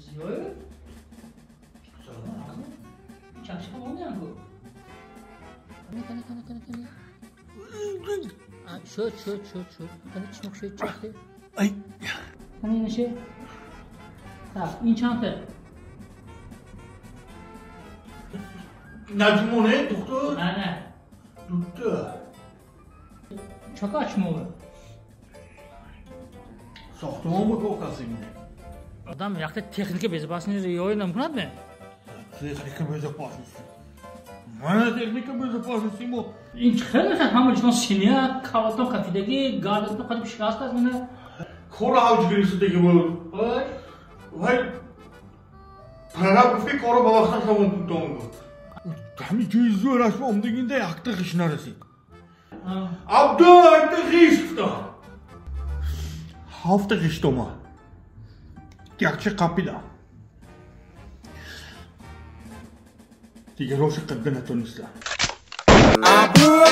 Зиёев? Чакчака мондаям ку. Кани, кани, кани, кани. Шуд, шуд, шуд, шуд. Кани чӣ шуд, чӣ? Ай. Кани инаше. Так, ин чанд та? Наҷмоне, доктор? На, на. Дута. Чака чмова? Сохтмон ба кор касем. Одам якта техника безопасности риоя намекунад ме? Техника безопасности. Мана техника безопасности мо. Ин чӣ хеле мешавад? Ҳама ҷисон синия, каватон кафидагӣ, гардатон қадим шикаст аст мана. Кора авҷ гирифтаги буд. Ой. Вай прораб гуфт, ки корро ба вақташ равон кунтон гуфт. Ҳамин ҷои зӯраш ба омдагинда якта хиш нарасид. Абду, якта хиш гуфта. Ҳафта хишт омад. Якча қапида. Дигароша қадда натониста. Абду.